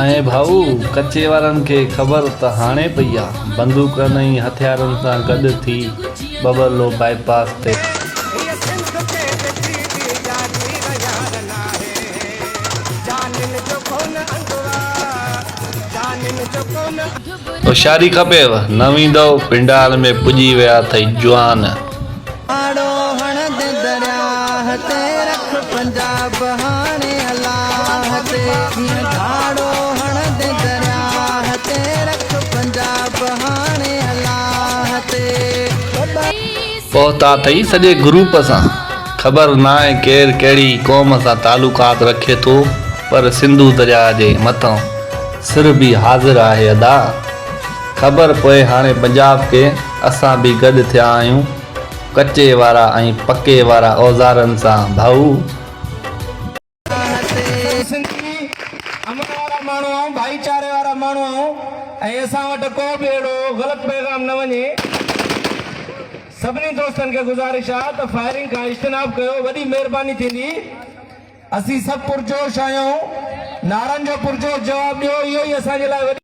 ۽ ڀائو ڪچي وارن کي خبر ته هاڻي پئي آ، بندوقن ۽ هٿيارن سان گڏ ٿي ٻٻرلو بائي پاس تي. هوشياري کپيو، نه ويندؤ پنڊال ۾ پڄي ويا اٿئي جوان. آڙو هڻندي درياهه تي رک پنجاب هاڻي الله تي جيئن ڌاڙو هڻندي درياهه تي رک پنجاب هاڻي الله تي. پهتا اٿئي سڄي گروپ سان. خبر ناهي ڪير ڪهڙي قوم سان تعلقات رکي ٿو پر سنڌو درياء جي مٿان سر به حاضر آهي ادا. خبر پوي هاڻي پنجاب کي اسان به گڏ ٿيا آهيون ڪچي وارا ۽ پڪي وارا اوزارن سان ڀائو. اسان سنڌي امن وارا ماڻهو آهيون، ڀائيچاري وارا ماڻهو آهيون ۽ اسان وٽ ڪو به اهڙو غلط پيغام نه وڃي. سڀني دوستن کي گذارش آهي ته فائرنگ کان اجتناب ڪيو، وڏي مهرباني ٿيندي. اسين سڀ پرجوش آهيون، نعرن جو پرجوش جواب ڏيو، اهو ئي اسان جي لاء وڏي.